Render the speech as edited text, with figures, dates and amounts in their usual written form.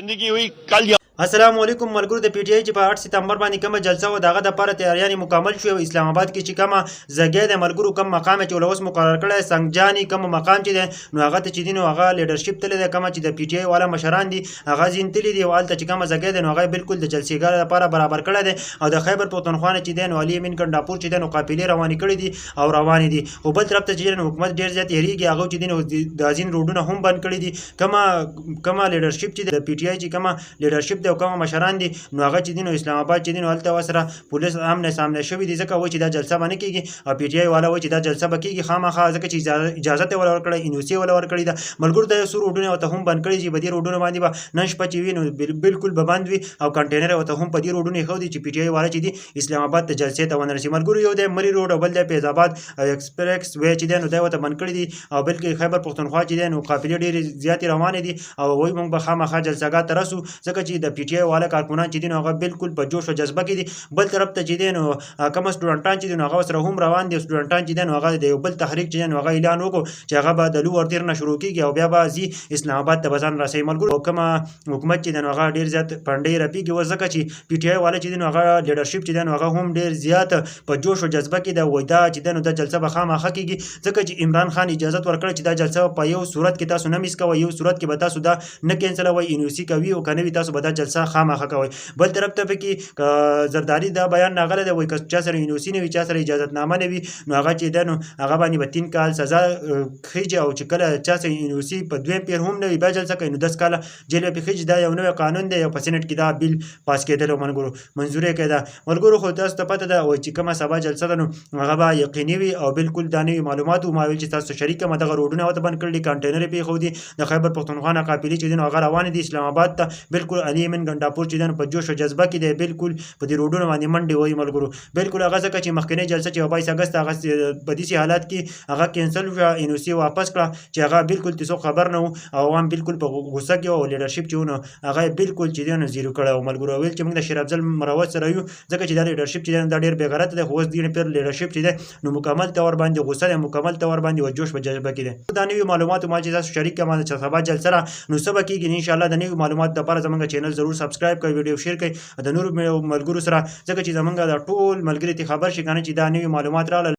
गंदगी हुई कल। السلام علیکم ملګرو، د پی ټی آی چې په 8 ستمبر باندې کومه جلسه و، دغه د پاره تیاریانې مکمل شوې او اسلام آباد کې چې کومه ځای د ملګرو، کوم مقام چې اوس مقرر کړی، سنگجانی کوم مقام چې دی، نو هغه ته چې دی نو هغه لیډرشپ تللی دی. کومه چې د پی ټی آی والا مشران دي، هغه ځین تللی دي او هلته چې کومه ځای دی نو هغه بالکل د جلسېګاه لپاره برابر کړی دی. او د خیبر پښتونخوا نه چې دی نو علي امین ګنډاپور چې دی نو قافلې روانې کړې دي او روانې دي. خو بل طرف ته چې دی نو حکومت ډېر زیات یریږي. هغه چې دی نو د ځین روډونه هم بند کړي دي. کومه لیډرشپ چې د پی ټی آی چې کومه لیډرشپ دی او کومه مشران دي، نو هغه چې دي نو اسلام آباد چې دي نو هلته ورسره پولیس آمنه سامنے شوي دي، ځکه وایي چې دا جلسه به نه کېږي او پی ټی آی والا وایي چې دا جلسه به کېږي خامخا، ځکه چې اجازه یې ولا ورکړه، ان او سي ولا ورکړې ده. ملګرو، دا یو څو روډونه ورته هم بند کړي چې په دې روډونو باندې به نن شپه چې وي نو بالکل به بند وي او کنټینر ورته هم په دې روډونو ایښودي چې پی ټی آی والا چې دي اسلام آباد ته جلسې ته ونه رسي. ملګرو، یو دی مری روډ او بل دی فیض آباد او ایکسپریس وی چې دی نو دا ورته بند کړي دي. او بلکې خیبر پښتونخوا چې دی نو قافلې ډېرې زیاتې روانې دي او وایي موږ به خامخا جلسهګاه ته رسو، ځکه چې د پی ټی آی والا کارکنان چې دي نو هغه بالکل په جوش او جذبه کې دي. بل طرف ته چې دی نو کوم سټوډنټان چې دي نو هغه سره هم روان دي. سټوډنټان چې دی نو هغه د یو بل تحریک چې دی نو هغه اعلان وکړو چې هغه به د لوور دیر نه شروع کیږي او بیا به ځي اسلام آباد ته به ځان رسوي. ملګرو، او کومه حکومت چې دی نو هغه ډېر زیات پنډۍ رپیږي اوس، ځکه چې پی ټی آی والا چې دی نو هغه لیډرشپ چې دی نو هغه هم ډېر زیات په جوش او جذبه کې ده. وایي دا چې دی نو دا جلسه به خامخا کیږي، ځکه چې عمران خان اجازت ورکړه چې دا جلسه په یو صورت کې تاسو نه میس کوئ، یو صورت کې به تاسو دا نه کینسلوئ، ان او سي کوي او که نه وي تاسو به دا جلسه خامخا کوئ. بل طرف ته پکې زرداري دا بیان راغلی دی، وایي که چا سره ان او سي نه وي، چا سره اجازتنامه نه وي، نو هغه چې ده نو هغه باندې به 3 کال سزا خیږي او چې کله چا سره ان او سي په دویم پیر هم نه وي، بیا جلسه کوي نو 10 کاله جیل به پې خیږي. دا یو نوی قانون دی او په سېنېټ کې دا بیل پاس کېدل او ملګرو منظوري کېده. ملګرو، خو تاسو ته پته ده، وایي چې کومه سبا جلسه ده نو هغه به یقیني وي. او بالکل دا نوي معلومات وو، ما ویل چې تاسو شریک کړم. دغه روډونه ورته بند کړل دي، کانټینر یې پرېښودي. د خیبر پښتونخوا نه قافلې چې دي نو هغه روانې دي اسلام آباد ته. بالکل علي امین ګنډاپور چې دی نو په جوش او جذبه کې دی، بالکل په دې روډونو باندې منډې وهي. ملګرو، بالکل هغه ځکه چې مخکنۍ جلسه چې 22 اګست هغه په داسې حالت کې هغه کینسل شوه، ان او سي واپس کړه چې هغه بالکل څوک خبر نه وو او عوام بالکل په غوسه کې او لیډرشپ چې و نو هغه یې بالکل چې دی نو زیرو کړی و. ملګرو، ویل چې موږ د شیر افضل مروت سره یو، ځکه چې دا لیډرشپ چې دی نو دا ډېر بېغیرته دی. خو اوس دې پیر لیډرشپ چې دی نو مکمل طور باندې غوسه دی، مکمل طور باندې و جوش په جذبه کې دی. دا نوي معلومات ما چې تاسو شریک کړم چې سبا جلسه را نو څه به کېږي. ان شاء الله د نوي معلومات لپاره زمونږ چینل ضرور سبسکرایب کړئ، ویډیو شیر کړئ د نورو ملګرو سره، ځکه چې زمونږ د ټول ملګري ته خبر شي کنه چې دا نوي معلومات راغلل.